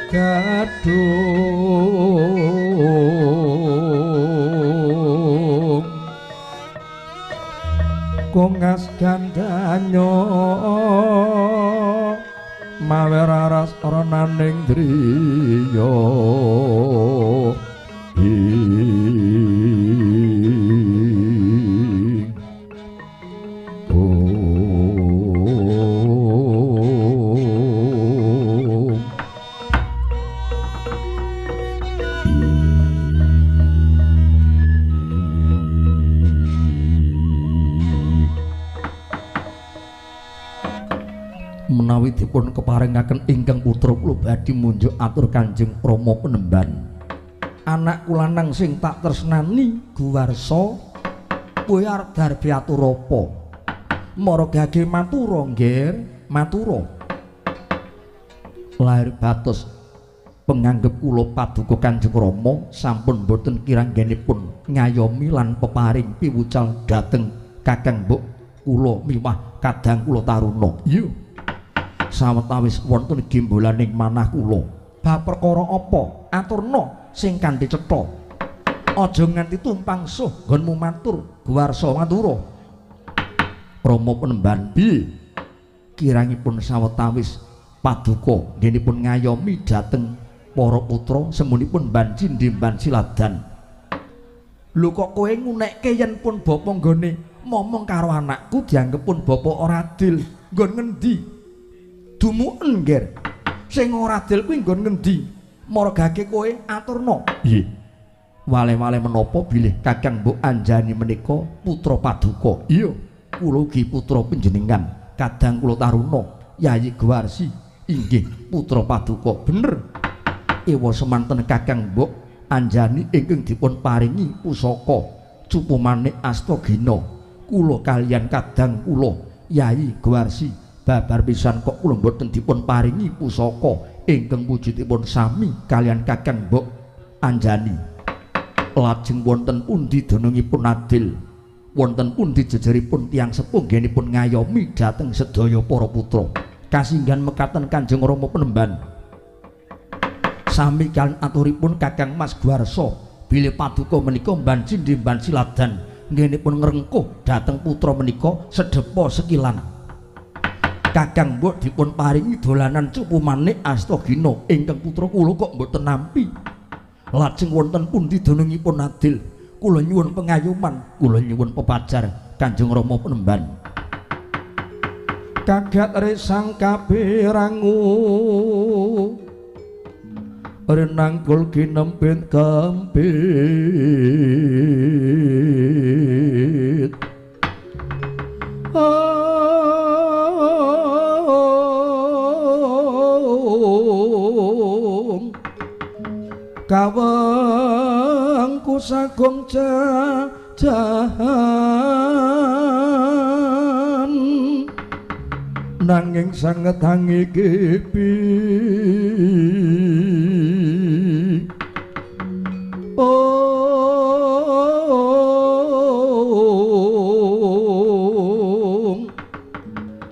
Gadung kongas gandanyo mawe raras renaning driya. Menawi dipun keparengaken ingkang putra kula badhe munjuk atur Kanjeng Rama Penemban. Anakku lanang sing tak tresnani Guwarsa, kowe arep darbe atur apa? Maragage matura, Ngger, matura. Lahir batos penganggep kula paduka Kanjeng Rama sampun boten kiranggenipun ngayomi lan peparing piwucal dhateng Kakang Mbok kula miwah kadang kula taruna. Iya. Sawetawis wonten gimbolaning manah kula. Bab perkara apa? Aturna sing kanthi cetha. Aja nganti tumpang suh nggonmu matur Guwarsa matura. Rama Penemban piye? Kirangipun sawetawis paduka nggenipun ngayomi dhateng para putra semunipun Mban Cindhe Mban Siladan. Lho kok kowe ngunekke yen pun bapa nggone momong karo anakku dianggep pun bapa ora adil. Nggon ngendi? Dumuken, Ngger. Sing ora adil kuwi nggon ngendi? Margake kowe aturna. Nggih. Wale-wale menapa bilih Kakang Mbok Anjani menika putra paduka? Iya, kula ugi putra panjenengan. Kadang kula taruna Yayi Guwarsi inggih putra paduka. Bener. Ewa semanten Kakang Mbok Anjani ingkang dipun paringi pusaka cupu manik Astagina. Kula kaliyan kadang kula Yayi Guwarsi babar pisan kok kula mboten dipun paringi pusaka ingkang wujudipun sami kaliyan Kakang Mbok Anjani. Lajeng wonten pundi dunungipun adil, wonten pundi jejeripun tiyang sepuh nggenipun ngayomi dhateng sedaya para putra. Kasinggihan mekaten Kanjeng Rama Penemban. Sami kaliyan aturipun Kakang Mas Guwarsa bilih paduka menika Mban Cindhe Mban Siladan nggenipun ngrengkuh dhateng putra menika sedepa sekilan. Kakang Mbok dipun paringi dolanan cupu manik Astagina ingkang putra kula kok mboten nampi. Lajeng wonten pundi dunungipun adil? Kula nyuwun pengayoman, kula nyuwun pepajar Kanjeng Rama Penemban. Kagat resang kapirangu renangkul kinempit kempit. Kawengku sagung jajahan nanging sanget hangi kipi. Ong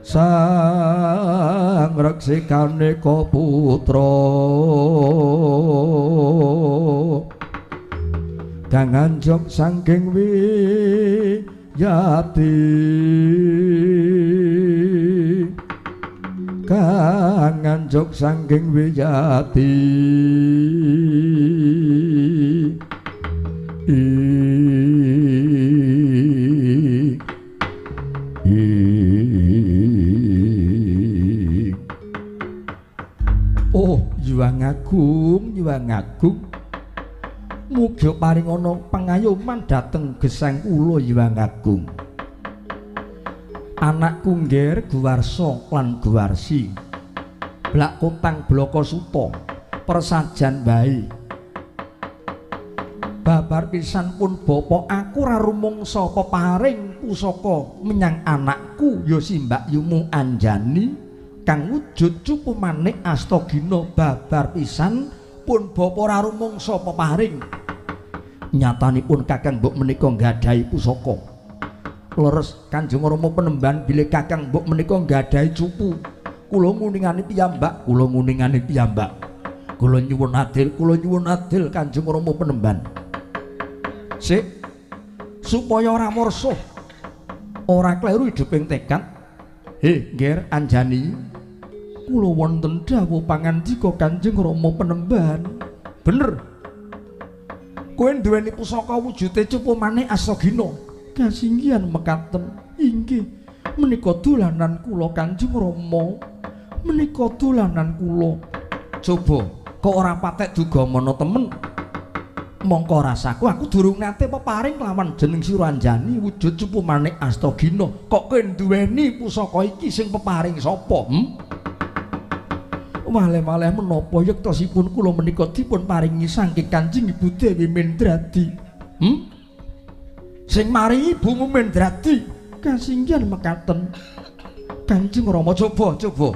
sang reksikane ka putra kang anjog saking wiyati, kang anjog saking wiyati. Oh, Yuwang Agung, Yuwang Agung. Mugi paringana pangayoman dhateng gesang kula Hyang Agung. Anakku Ngger Guwarsa lan Guwarsi. Blak kotang blaka suta persajan bae. Babar pisan pun bapa aku ora rumangsa peparing pusaka menyang anakku ya si Mbakyumu Anjani kang wujud cupu manik Astagina. Babar pisan pun bapa ora rumangsa peparing. Nyatanipun Kakang Mbok menika nggadahi pusaka. Leres Kanjeng Rama Penemban bilih Kakang Mbok menika nggadahi cupu. Kula nguningani piyambak, kula nguningani piyambak. Kula nyuwun adil, kula nyuwun adil Kanjeng Rama Penemban. Sik, supaya ora warsa, ora kleru hiduping tekad. He, Nger Anjani, kula wonten dawuh pangandika Kanjeng Rama Penemban. Bener. Kowe duweni pusaka wujude cupu manik Astagina. Kasinggihan mekaten. Inggih, menika dolanan kula Kanjeng Rama. Menika dolanan kula. Coba kok ora patek dugamana temen. Mongko rasaku aku durung nate peparing lawan jeneng sira Anjani wujud cupu manik Astagina. Kok kowe duweni pusaka iki sing peparing sapa? Malih-malih menapa yektosipun kula menika dipun paringi saking Kanjeng Ibu Dewi Mendradi. Sing maringi ibumu Mendradi. Kasinggihan mekaten. Kanjeng Rama coba, coba.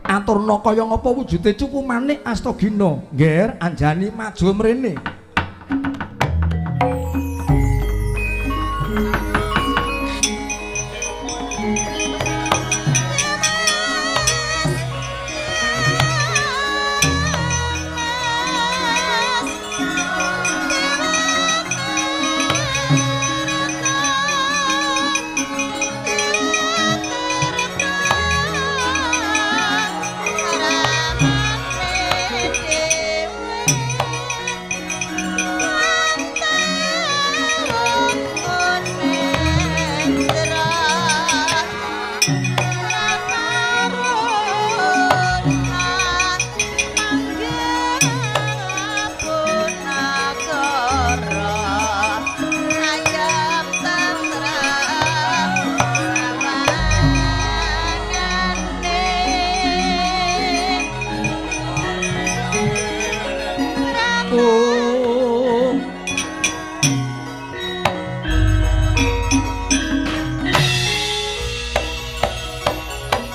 Aturna kaya ngapa wujude cupu manik Astagina. Ngger Anjani maju mrene.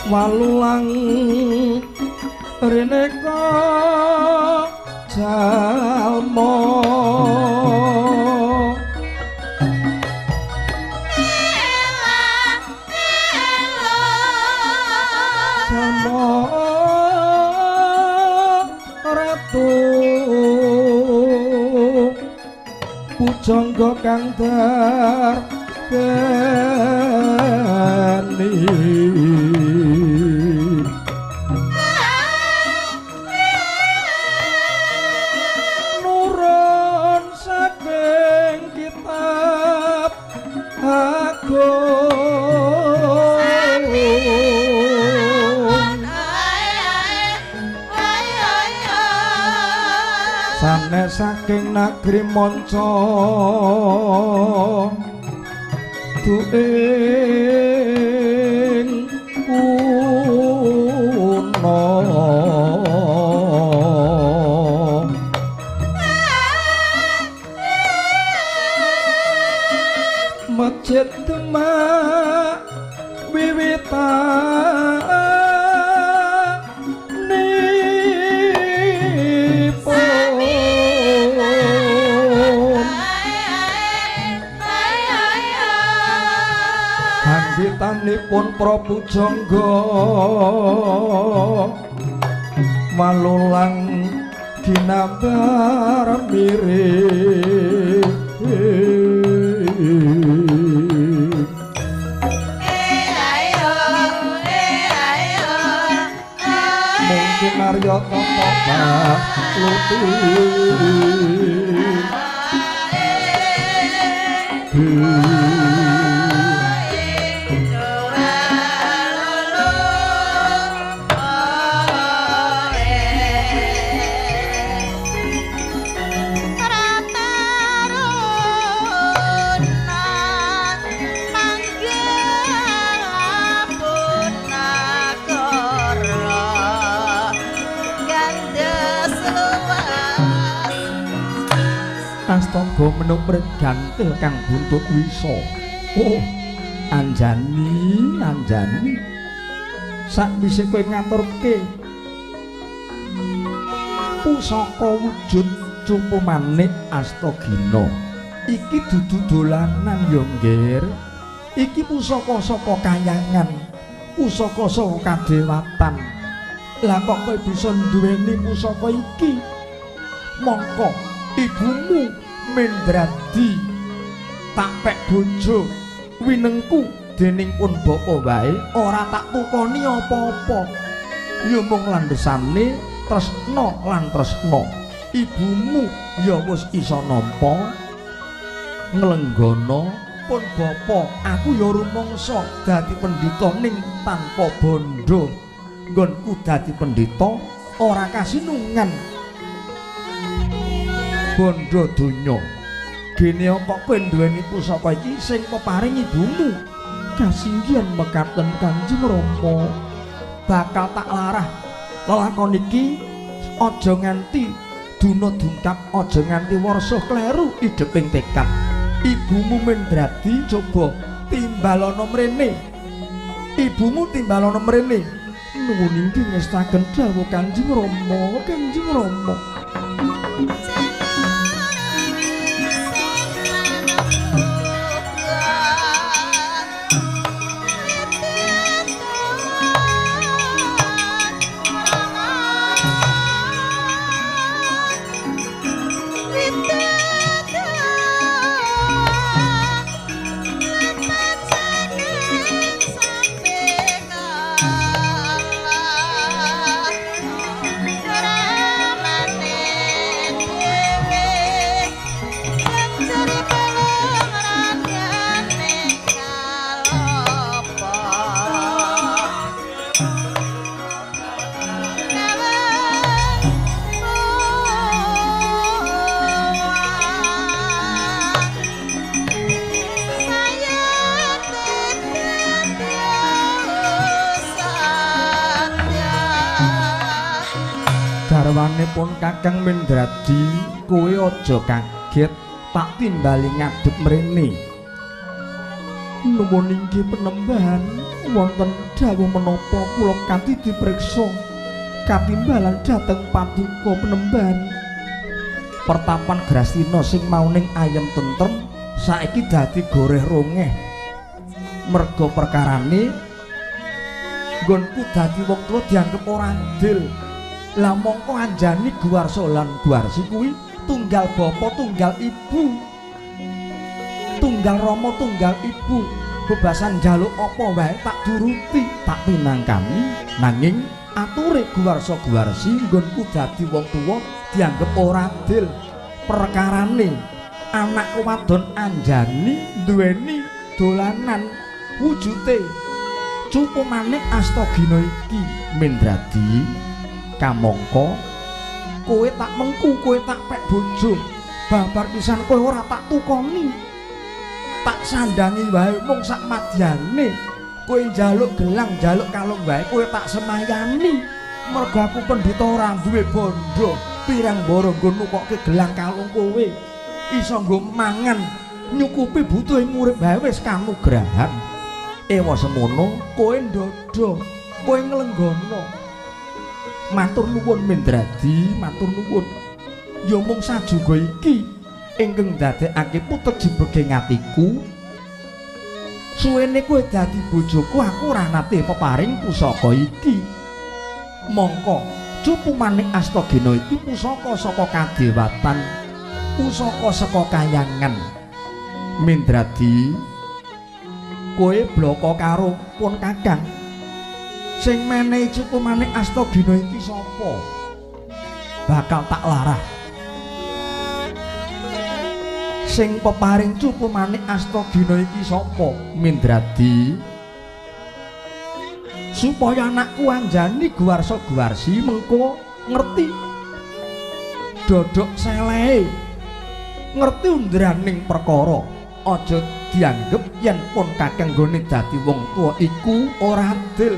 Walulang rineka jalma jalma ratu pujangga kang darbeni. Sanes saking negeri manca duing kuna Masjid Demak wiwitan Hanggitanipun Prabu Jangga malulang ginambar mirip. Mungkin Arya Tapa Luti. Astaga menuprit gantil kang buntut wisa. Oh, Anjani, Anjani. Sakwise kowe ngaturke pusaka wujud cupu manik Astagina. Iki dudu dolanan ya, Nggir. Iki pusaka saka kayangan, pusaka saka kadewatan. Lah kok kowe bisa nduweni pusaka iki? Mongko ibumu Mendradi tak pek bojo winengku dening pun bapa wae ora tak tukoni apa-apa. Ya mung landhesane tresna lan tresna. Ibumu ya wis iso nampa nglenggana pun bapa, aku ya rumangsa dadi pendhita ning tanpa bondo. Nggonku dadi pendhita ora kasinungan bondo donya. Gene kok kowe nduweni pusaka iki sing peparing ibumu. Kasinggihan mekaten Kanjeng Rama, bakal tak larah lelakon iki aja nganti duna dungkap, aja nganti warsa kleru idheping tekad. Ibumu Mendradi coba timbalana mrene. Ibumu timbalana mrene. Nuwun inggih ngestaken dawuh Kanjeng Rama, Kanjeng Rama. Garwanipun Kakang Mendradi, kowe aja kaget tak timbali ngadhep mrene. Nuwun inggih penembahan, wonten dawuh menapa kula kanthi dipriksa katimbalan dhateng paduka penembahan. Pertapan Grastina sing mau ning ayem tentrem saiki dadi goreh rongeh. Merga perkarane nggonku dadi wong tuwa dianggep ora adil. Lah mongko Anjani Guwarsa lan Guwarsi kuwi tunggal bapa tunggal ibu, tunggal rama tunggal ibu. Bebasan njaluk apa wae tak turuti, tak pinangkani. Nanging ature Guwarsa Guwarsi nggonku dadi wong tuwa dianggep ora adil. Perkarane anakku wadon Anjani duweni dolanan wujute cupu manik Astagina iki. Mendradi, kamangka kowe tak mengku, kowe tak pek bojo, babar pisan kowe ora tak tukoni, tak sandangi wae mung sak madyane. Kowe njaluk gelang njaluk kalung wae kowe tak semayani. Mergo aku pendhita ora duwe bondo, pirang boro nggo nukokke gelang kalung kowe iso nggo mangan nyukupi butuhe urip wae wis kanugrahan. Ewa semono kowe ndodho, kowe nglenggana. Matur nuwun Mendradi, matur nuwun. Ya mung sajuga iki ingkang ndadekake putek jebege atiku. Suwene kowe dadi bojoku, aku ora nate peparing pusaka iki. Mongko cupu manik Astagina iki pusaka saka kadewatan, pusaka saka kayangan. Mendradi, kowe bloko karo pun Kakang. Sing menehi cupu manik Astagina iki sapa? Bakal tak larah. Sing peparing cupu manik Astagina iki sapa? Mendradi, supaya anakku Anjani Guwarsa Guwarsi mengko ngerti dodok selehe, ngerti undraning perkara. Aja dianggep yen pun Kakang nggone dadi wong tuwa iku ora adil.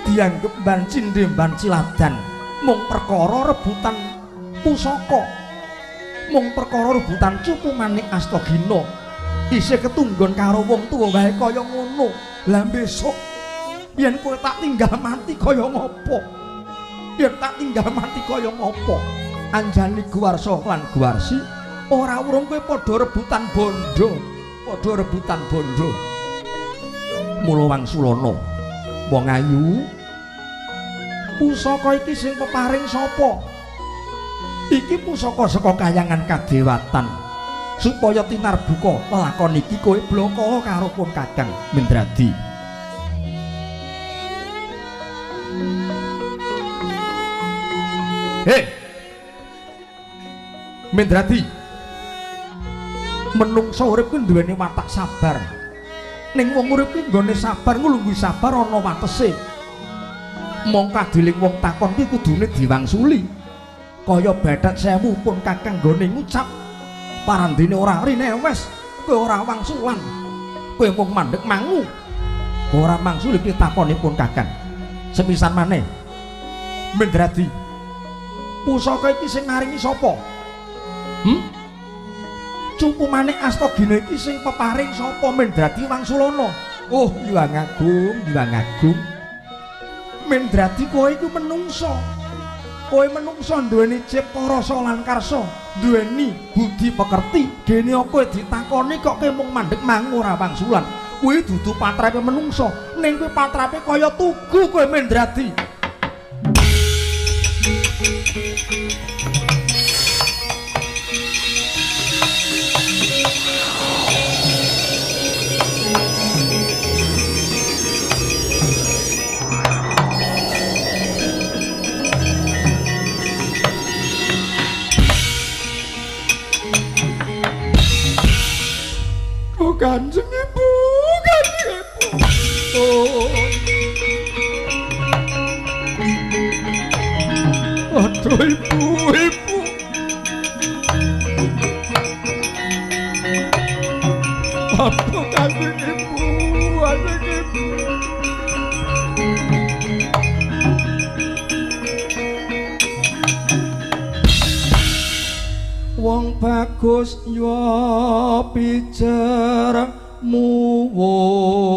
Dianggep ban cindhe ban ciladan mung perkara rebutan pusaka, mung perkara rebutan cupu manik Astagina. Isih ketunggon karo wong tuwa wae kaya ngono. Lah besok yen kowe tak tinggal mati kaya ngopo? Yen tak tinggal mati kaya ngopo? Anjani Guwarsa lan Guwarsi ora urung kowe padha rebutan bondo, padha rebutan bondo. Mula wangsulana, wong ayu, Pusaka iki sing peparing sapa? Iki pusaka saka kayangan kadewatan. Supaya tinarbuka lelakon iki kowe bloko karo pun Kakang Mendradi. Hei Mendradi, menungsa urip kuwi duweni watak sabar. Ning wong urip kuwi nggone sabar nglungguhi sabar ana watese. Mong kadiling wong takon kuwi kudune diwangsuli. Kaya bathak sewu pun Kakang nggone ngucap parandene ora rinewes, kowe ora wangsulan. Kowe mung mandhek mangu. Ora mangsuli pitakonipun Kakang. Sepisan maneh Mendradi, pusaka iki sing maringi sapa? Cupu manik Astagina iki sing peparing sapa? Mendradi wangsulana. Oh, Hyang Agung, Hyang Agung. Mendradi kowe iku menungsa. Kowe menungsa duweni cipta rasa lan karsa, duweni budi pekerti. Dene kowe ditakoni kok kowe mung mandhek mangu ora wangsulan. Kuwi dudu patrape menungsa, ning kuwi patrape kaya tugu kowe Mendradi. Oh, Kanjeng Ibu, Kanjeng Ibu. Oh. Aduh, Ibu, Ibu. Aduh, Kanjeng Ibu, Kanjeng Ibu. Wong bagus yo pijer muwun.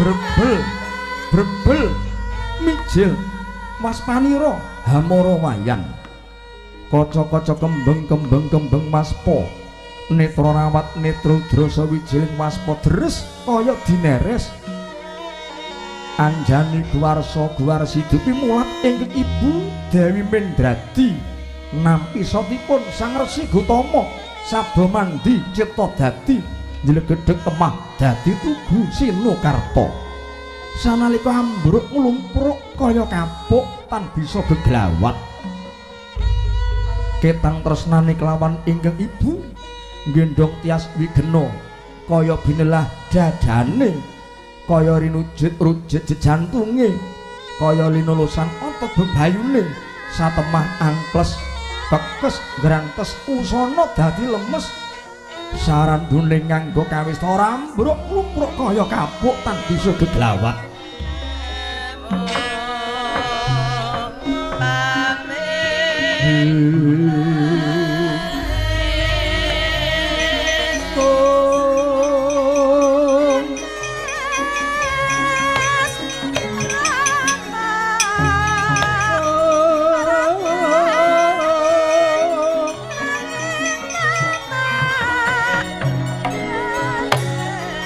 Brebel, brebel, mijil, waspanira, hamara wayang. Kaca-kaca kembeng, kembeng, kembeng waspa. Netra rawat, netra drasa wijiling waspa deres kaya dineres. Anjani guwarsa guwarsi dupi mulat ingkang Ibu Dewi Mendradi. Nampi sotipun Sang Resi Gotama sabda mandi cipta dadi njlegedheg lemah dadi tugu Sinokarta. Sanalika ambruk nglumpruk kaya kapuk tan bisa geglawat. Ketang tresnane kelawan ingkang ibu nggendhong tias wigena kaya binelah dadane, kaya rinujit-rujit jejantunge, kaya linulusan otot bebayune. Satemah angkles kekes grantes usana dadi lemes. Sarandune nganggo kawista ambruk lumpruk kaya kapuk tan bisa geglawat.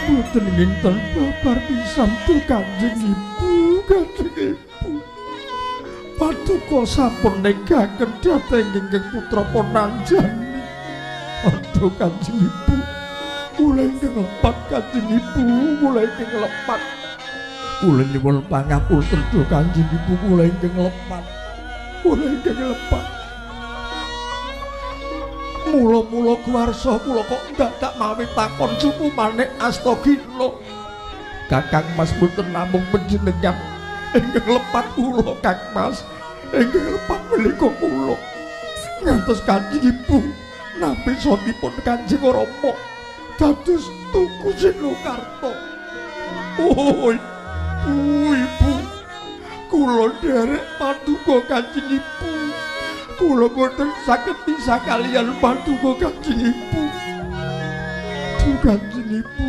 Mboten nginten babar pisan tu Kanjeng Ibu, Kanjeng Ibu. Paduka sampun negaken dhateng ingkang putra Ponanjani. Aduh Kanjeng Ibu, kula ingkang lepat Kanjeng Ibu, kula ingkang lepat. Kula nyuwun pangapunten duh Kanjeng Ibu, kula ingkang lepat. Kula ingkang lepat. Mula-mula kuwarsa kula kok dadak mawi takon cupu manik Astagina. Kakang Mas mboten namung panjenengan ingkang lepat kula, Kang Mas. Ingkang lepat menika kula. Ngantos Kanjeng Ibu nampi sonipun Kanjeng Rama dados Tugu Sinokarta. Oh, Ibu, Ibu, kula nderek paduka Kanjeng Ibu. Kula boten saged pisah kaliyan paduka Kanjeng Ibu. Duh Kanjeng Ibu,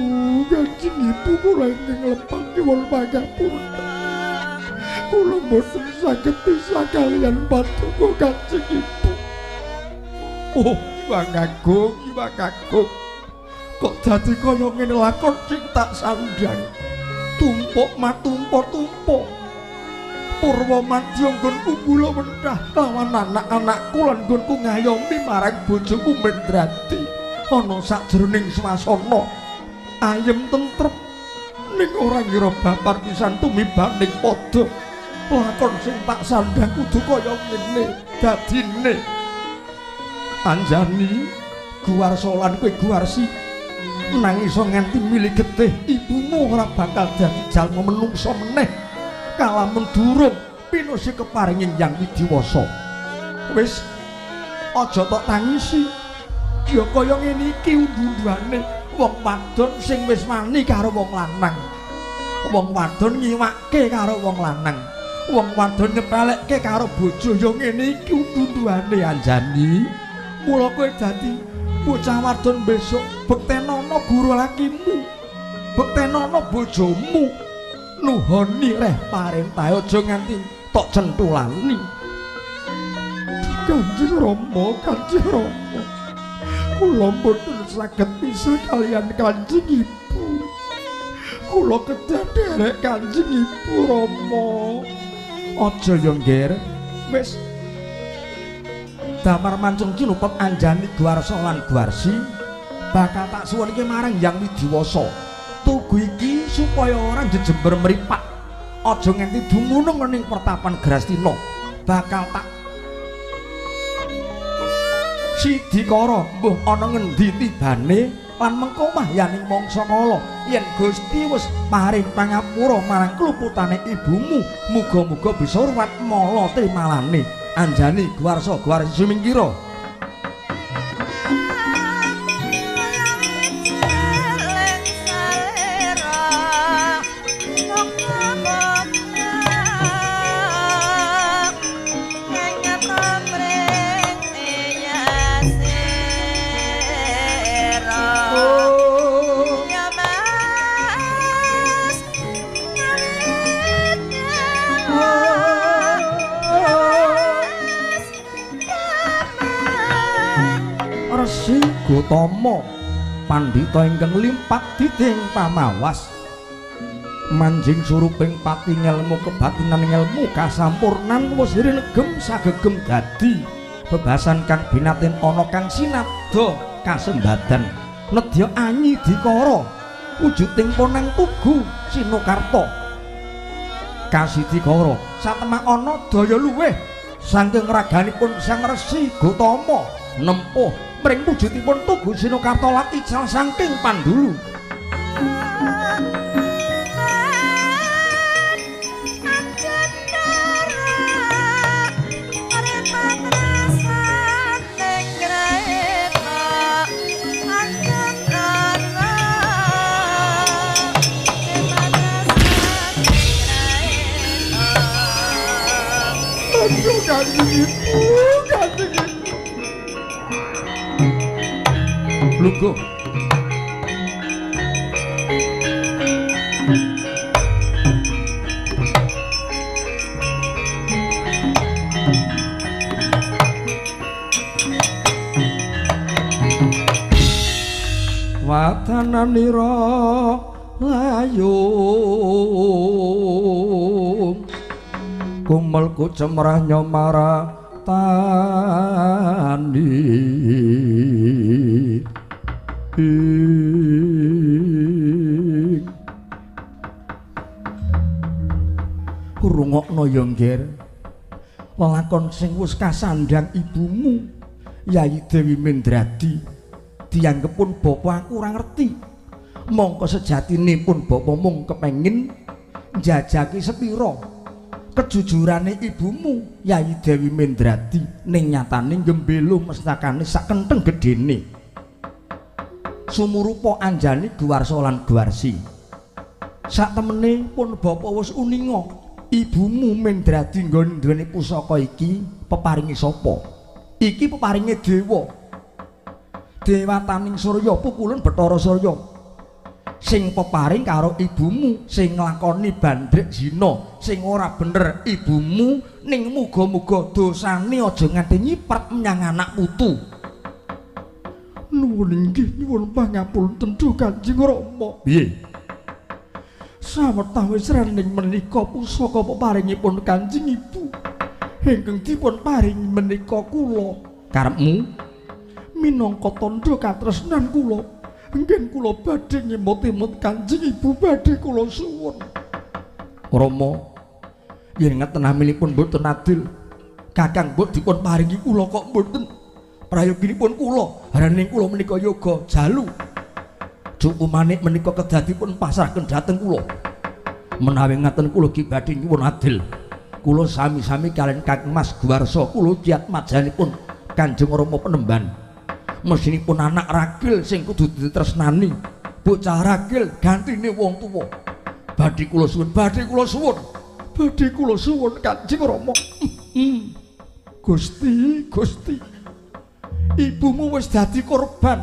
Kanjeng Ibu kula ingkang lepat nyuwun pangapunten. Kula boten saged pisah kaliyan paduka Kanjeng Ibu. Oh, Iwang Agung, Iwang Agung. Kok dadi kaya ngene lakon sing tak sandhang. Tumpuk matumpuk-tumpuk. Purwa madya nggonku kula wenthah lawan anak-anakku lan nggonku ngayomi marang bojoku Mendradi. Ana sajroning swasana ayem tentrem ning ora ngira babar pisan tumibaning padha. Lakon sing tak sandhang kudu kaya ngene dadine. Anjani Guwarsa lan kowe Guwarsi nang iso nganti milih getih ibumu ora bakal dadi jalma menungsa meneh kalamun durung pinusi keparingin Yang Widiwasa. Wis aja tok tangisi ya kaya ngene iki undu-unduane wong wadon sing wis wani karo wong lanang, wong wadon ngiwake karo wong lanang, wong wadon nyepelekke karo bojo, ya ngene iki undu-unduane Anjani. Mula kowe dadi bocah wadon besok bektenono guru lakimu, bektenono bojomu, nuhoni reh parentahe aja nganti tok centulani. Kanjeng Rama, Kanjeng Rama, kula mboten saged pisah kaliyan Kanjeng Ibu. Kula kedah nderek Kanjeng Ibu Rama. Aja ya Ngger, wis damar mancung cinupet Anjani Guwarsa lan Guwarsi bakal tak suwunke marang Yang Widiwasa. Tugu iki supaya ora jejember mripat, aja nganti dumunung ning pertapan Grastina. Bakal tak sidikara mbuh ana ngendi tibane lan mengko mahyaning mangsa kala yen Gusti wis paring pangapura marang kluputane ibumu, muga-muga bisa ruwat mala trimalane. Anjani Guwarsa Guwarsi sumingkira. Resi Gotama pandhita ingkang limpat diding pamawas manjing suruping pati ngelmu kebatinan ngelmu kasampurnan wis rinegem sagegem dadi bebasan kang binatin ana kang sinabda kasembadan nedya anyi dikara wujuding ponang tugu Sinokarta kasidikara satemah ana daya luwih saking raganipun Sang Resi Gotama nempuh mring wujudipun Tugu Sinokarta lan ical saking Pandulu. Aduh, Kanjeng Ibu, Kanjeng Ibu. Lungguh. Watananira layung kumelku cemrah nyomara tani rungokno ya Ngger, lelakon sing wis kasandhang ibumu Yayi Dewi Mendradi dianggep pun bapa aku ora ngerti. Mongko sejatine pun bapa mung kepengin njajaki sepira Kejujurane ibumu Yayi Dewi Mendradi ning nyatane gembelo mestakane sak kentheng gedene. Sumurupa Anjani Guwarsa lan Guwarsi. Sak temene pun bapa wis uninga ibumu Mendradi nggon duweni pusaka iki peparinge sapa? Iki peparinge dewa. Dewataning Surya pukulun Bathara Surya. Sing peparing karo ibumu sing nglakoni bandrek zina sing ora bener ibumu ning muga-muga dosane aja nganti nyipret menyang anak putu. Nuwun inggih nyuwun pangapunten duh Kanjeng Rama. Piye? Sawetawis rening menika pusaka peparingipun Kanjeng Ibu ingkang dipun paringi menika kula karepmu minangka tandha katresnan kula. Nggih kula badhe ngemot-emot Kanjeng Ibu badhe kula suwun. Rama, yen ngeten naminipun mboten adil. Kakang mbok dipun paringi kula kok mboten. Prayoginipun kula, haraning kula menika yoga jalu. Cupu manik menika kedah dipun pasrahken dhateng kula. Menawi ngaten kula ki badhe nyuwun adil. Kula sami-sami kaliyan Kakang Mas Guwarsa kula kiat majanipun Kanjeng Rama Penemban. Mesinipun anak ragil sing kudu ditresnani, bocah ragil gantine wong tuwa. Badhe kula suwun, badhe kula suwun, badhe kula suwun Kanjeng Rama. Gusti, Gusti, ibumu wis dadi korban,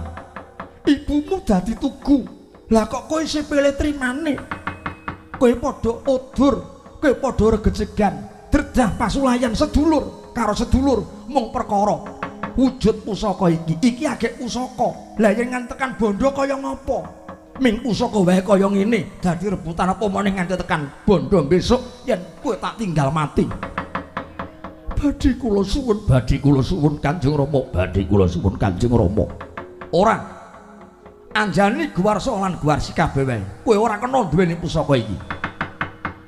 ibumu dadi tugu. Lah kok kowe isih pilih trimane? Kowe padha udur, kowe padha regejegan, dredah pasulayan sedulur karo sedulur mung perkara wujud pusaka iki. Iki agek pusaka. Lah yen ngantekan bondo kaya ngapa? Ming pusaka wae kaya ngene dadi rebutan apa meneh nganti tekan bondo besok yen kowe tak tinggal mati. Badhe kula suwun, badhe kula suwun Kanjeng Rama, badhe kula suwun Kanjeng Rama. Ora. Anjani Guwarsa lan Guwarsi kabeh wae. Kowe ora kena duweni pusaka iki.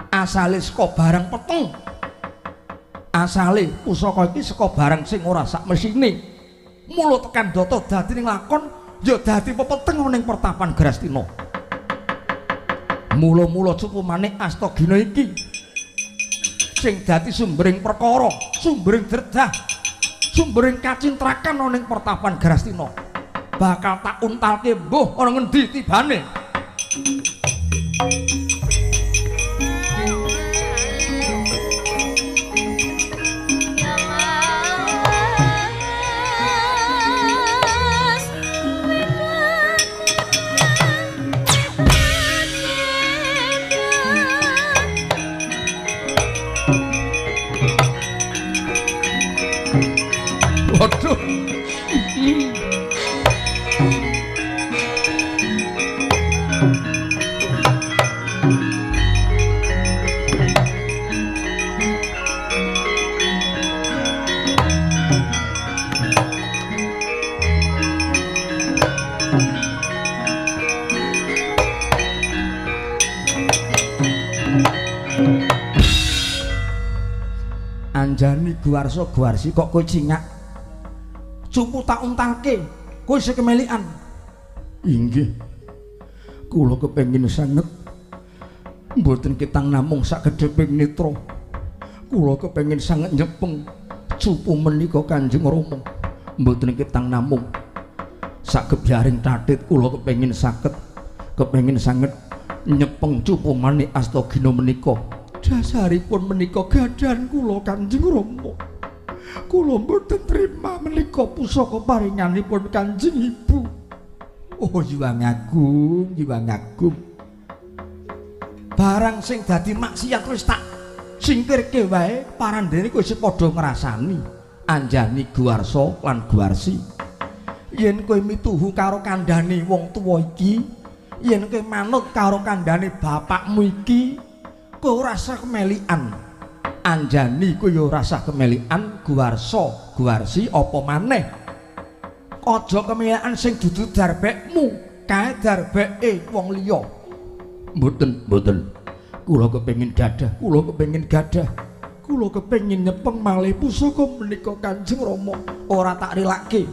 Asale saka barang peteng. Asale pusaka iki saka barang sing ora sak mesine. Mula tekan data dadi ning lakon ya dadi pepeteng ning pertapan Grastina. Mula-mula cupu manik Astagina iki sing dadi sumbering perkara, sumbering dredah, sumbering kacintrakan ning pertapan Grastina. Bakal tak untalke mbuh ana ngendi tibane. Waduh. Anjani Guwarsa Guwarsi kok kowe cingak. Cupu tak untalke, kowe isih kemelikan. Inggih. Kula kepengin sanget mboten ketang namung sakedheping netra. Kula kepengin sanget nyepeng cupu menika Kanjeng Rama. Mboten ketang namung sagebyaring tatit kula kepengin saged kepengin sanget nyepeng cupu manik Astagina menika. Dasaripun menika gadhahan kula Kanjeng Rama. Kula mboten trima menika pusaka paringanipun Kanjeng Ibu. Oh Hyang Agung, Hyang Agung. Barang sing dadi maksiat wis tak singkirke wae, parandene kowe wis padha ngrasani. Anjani Guwarsa lan Guwarsi. Yen kowe mituhu karo kandhane wong tuwa iki, yen kowe manut karo kandhane bapakmu iki, kowe ora usah kemelikan. Anjani kowe ya ora usah kemelikan. Guwarsa, Guwarsi apa maneh? Aja kemelikan sing dudu darbekmu, kae darbeke wong liya. Mboten, mboten. Kula kepengin gadah, kula kepengin gadah. Kula kepengin nyepeng malih pusaka menika Kanjeng Rama. Ora tak rilake.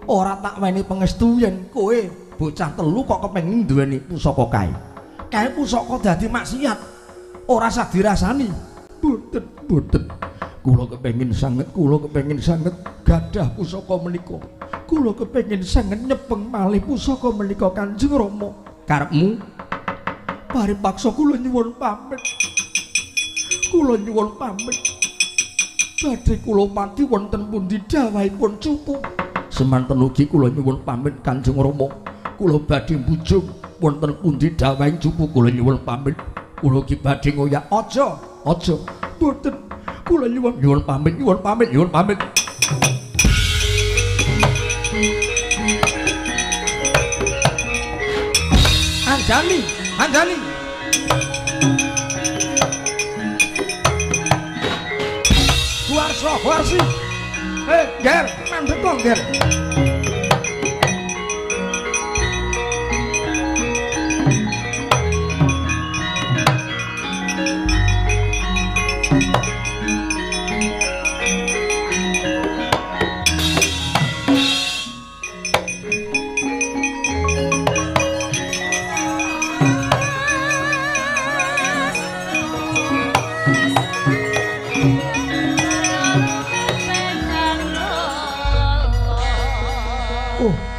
Ora tak weni pangestu yen kowe bocah telu kok kepengin duweni pusaka kae. Kae pusaka dadi maksiat. Ora usah dirasani. Boten, boten. Kula kepengin sanget, kula kepengin sanget gadah pusaka menika. Kula kepengin sanget nyepeng malih pusaka menika Kanjeng Rama. Karepmu? Paripaksa kula nyuwun pamit. Kula nyuwun pamit. Badhe kula pati wonten pundi dawahipun Cupu. Semanten ugi kula nyuwun pamit Kanjeng Rama. Kula badhe mbujung wonten pundi dawahing Cupu kula nyuwun pamit. Kula ugi badhe ngoyak. Aja, aja. Boten. Kula nyuwun nyuwun pamit, nyuwun pamit, nyuwun pamit. Anjani, Anjani. Guarso, Guarsi. Hei, Ger, mandek kok, Ger.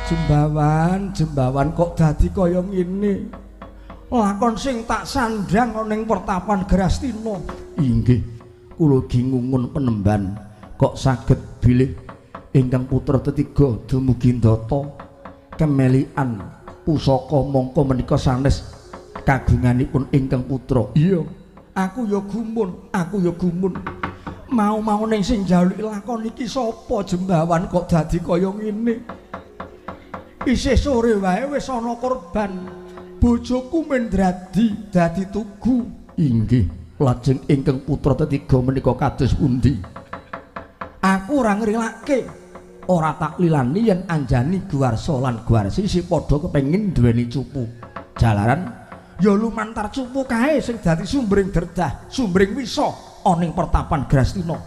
Jembawan, Jembawan kok dadi kaya ngene. Lakon sing tak sandhang ana ning pertapan Grastina. Inggih, kula gingungun penemban kok saged bilih ingkang putra tetiga dumugi ndata kemelian pusaka mongko menika sanes kagunganipun ingkang putra. Iya, aku ya gumun, aku ya gumun. Mau-mau ning sing njaluki lakon iki sapa Jembawan kok dadi kaya ngene. Isih sore wae wis ana korban. Bojoku mendradi dadi tugu. Inggih, lajeng ingkang putra tetiga menika kados pundi? Aku ora ngrilake. Ora tak lilani yen Anjani Guwarsa lan Guwarsi isih padha kepengin duweni Cupu. Jalaran ya lumantar Cupu kae sing dadi sumbering derdah, sumbering wisa ana ing pertapan Grastina.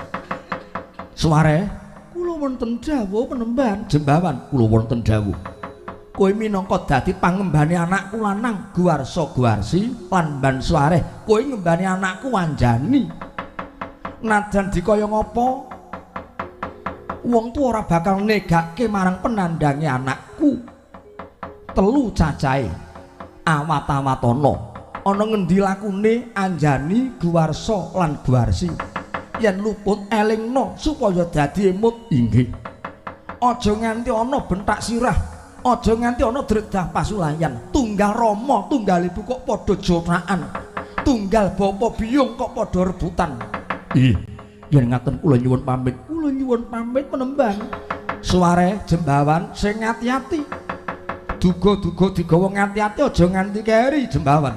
Suware, kula wonten dawuh penemban. Jembawan, kula wonten dawuh. Kowe minangka dadi pangembane anakku lanang Guwarsa Guwarsi lan Mban Suwareh, kowe ngembane anakku Anjani. Najan dikaya ngapa wong tuwa ora bakal negake marang penandange anakku. Telu cacahe awat-awatana ana ngendi lakune Anjani Guwarsa lan Guwarsi yen luput elingno supaya dadi emut. Inggih. Aja nganti ana bentak sirah, aja nganti ana dredah pasulayan. Tunggal rama tunggal ibu kok padha jotrakan, tunggal bapa biyung kok padha rebutan. Ih, yen ngaten kula nyuwun pamit. Kula nyuwun pamit penemban. Suware Jembawan sing ati-ati. Duga-duga digawa ngati-ati aja nganti keri Jembawan.